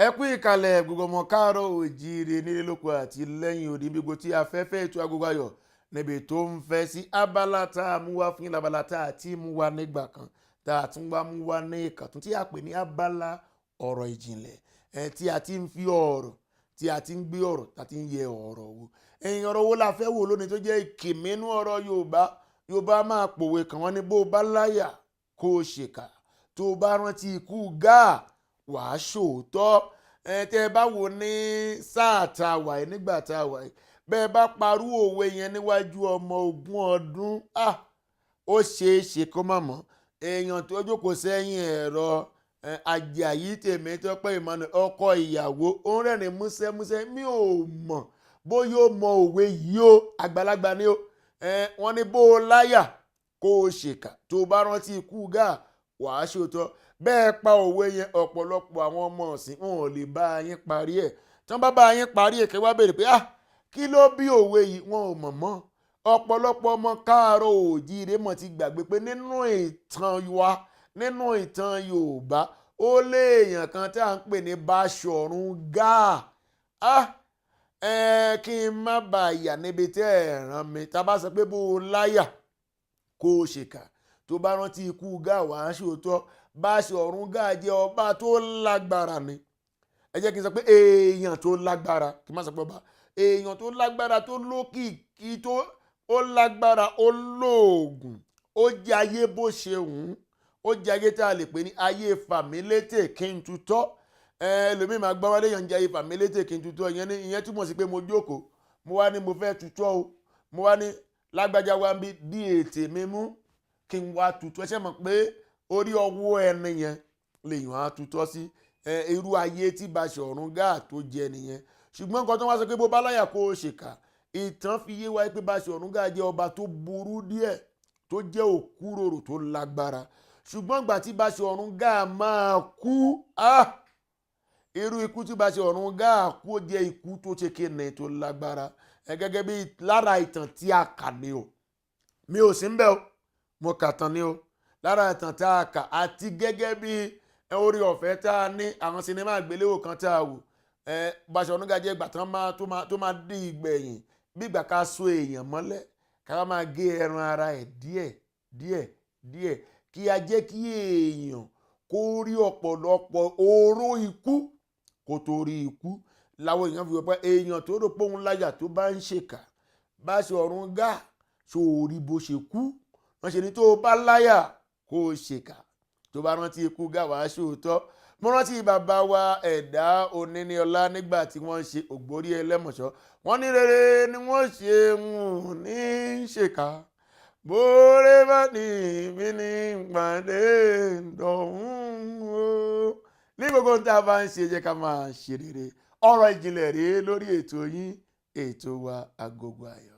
Ẹ kú ìkàlẹ̀ gbogbo ọmọ káàárọ̀ òjíire nílé lóko àti lẹ́yìn odi, gbogbo tí afẹ́fẹ́ ètò Agogo Ayọ̀ níbi tó ń fẹ́ sí. Abala tá a mú wá fún yín, labala tá a ti mú wá nígbà kan, tá a tún wá mú wá ní ìkàtún, tí a pè ní abala ọ̀rọ̀ ìjìnlẹ̀ ẹ, tí a ti ń fi ọ̀rọ̀, tí a ti ń gbé ọ̀rọ̀, tá a ti ń yẹ ọ̀rọ̀ wò. Ẹ̀yìn ọ̀rọ̀ wo la fẹ́ wò lónìí tó jẹ́ ìkìmínú ọ̀rọ̀ Yorùbá? Yorùbá máa pòwe kàn wọ́n ní bó o bá láyà kó o ṣèkà, tó o bá rántí ikú gáà, wàá ṣòótọ́. Ẹ tẹ́ ẹ bá wò ní sáà tá a wà yìí, nígbà tá a wà yìí, bẹ́ẹ̀ bá parú òwe yẹn níwájú ọmọ 20 ọdún, ah, ó ṣeé ṣe kó má mọ̀. Èèyàn tó jókòó sẹ́yìn ẹ̀rọ, Àjàyí Tèmítọ́pẹ́ Emmanuel, ọkọ ìyàwó, ó ń rẹ́rìn músẹ́músẹ́. Mi ò mọ̀ bóyá ó mọ òwe yìí o. Àgbàlagbà ni o. Wọ́n ní bó o láyà kó o ṣèkà, tó o bá rántí ikú gáà, wàá ṣòótọ́. Bẹ́ẹ̀ pa òwe yẹn, ọ̀pọ̀lọpọ̀ àwọn ọmọ ọ̀sìn wọn ò lè bá yín parí ẹ̀. Tí wọ́n bá bá yín parí ẹ̀, kẹ́ wá béèrè pé, "Ah, kí ló bí òwe yìí?" Wọn ò mọ̀ mọ́. Ọ̀pọ̀lọpọ̀ ọmọ káàárọ̀ òjíire mọ̀ ti gbàgbé pé nínú ìtàn wa, nínú ìtàn Yorùbá, ó léèyàn kan tí à ń pè ní Báṣọ̀run Gáà. Ah, ẹ kí n má bàa yà níbi tí ẹ ràn mí. Tá a bá sọ pé bó o láyà kó o ṣèkà, tó bá rántí ikú gáà, wàá ṣòótọ́. Báṣọ̀run Gáà jẹ́ ọba tó lágbára ni. Ẹ jẹ́ kí n sọ pé èèyàn tó lágbára, kí n má sọ pé ọba. Èèyàn tó lágbára, tó lókìkí, tó ó lágbára, ó lóògùn, ó jẹ́ ayé bó ṣe wù ú. Ó jẹ́ ayé tá a lè pè ní ayé fàmílétè kí n tutọ́. Ẹlòmíì máa gbọ́ wálé yàn jẹ́ ayé fàmílétè kí n tutọ́. Ìyẹn ní ìyẹn túmọ̀ sí pé mo jókòó, mo wá ní mo fẹ́ tutọ́ o, mo wá ní lágbájá wá ń bí dí ètè mi mú kí n wá tutọ́. Ẹ ṣe mọ̀ pé orí ọwọ́ ẹni yẹn lèèyàn á tutọ́ sí. Irú ayé tí Baṣọ̀run Gáà tó jẹ nìyẹn. Ṣùgbọ́n nǹkan tó wá sọ pé bó bá láyà kó o ṣèkà, ìtàn fi yé wa pé Baṣọ̀run Gáà jẹ́ ọba tó burú díẹ̀, tó jẹ́ òkúròrò, tó lágbára. Ṣùgbọ́n ìgbà tí Baṣọ̀run Gáà máa kú, ah, irú ikú tí Baṣọ̀run Gáà kú, ó jẹ́ ikú tó ṣe kéne, tó lágbára. Ẹ gẹ́gẹ́ bí lára ìtàn tí a kà ní o, mi ò sí ń bẹ̀ o, mo kà tán ni o. Lára ìtàn tá a kà àti gẹ́gẹ́ bí orí ọ̀fẹ́ tá a ní, àwọn sinimá àgbéléwò kan tá a wò, ẹ Baṣọ̀run Gáà jẹ́ ìgbà tán máa tó máa dí ìgbẹ̀yìn, bí ìgbà ká so èèyàn mọ́lẹ̀, ká máa gé ẹran ara ẹ̀ díẹ̀ díẹ̀ díẹ̀, kí a jẹ́ kí èèyàn kó rí ọ̀pọ̀lọpọ̀ oró ikú kó tó rí ikú. Làwọn èèyàn fi wọ pé èèyàn tó rò pé òun láyà, tó bá ń ṣèkà, Baṣọ̀run Gáà sórí bó ṣe kú, wọ́n ṣe ní tó bá láyà kó o ṣèkà, tó bá rántí ikú Gáà, wàá ṣòótọ́. Mo rántí bàbá wa Ẹ̀dá Oníníọlá nígbà tí wọ́n ń ṣe Ògbórí Ẹlẹ́mọ̀ṣọ́. Wọ́n ní rere ni wọ́n ṣe ń ní ṣèkà, bóore bá ní mi ní pàdé dọ̀hún o. Ní gbogbo ohun tí a bá ń ṣe, jẹ́ ká máa ṣe rere. Ọ̀rọ̀ ìjìnlẹ̀ rèé lórí ètò yín, ètò wa, Agogo Ayọ̀.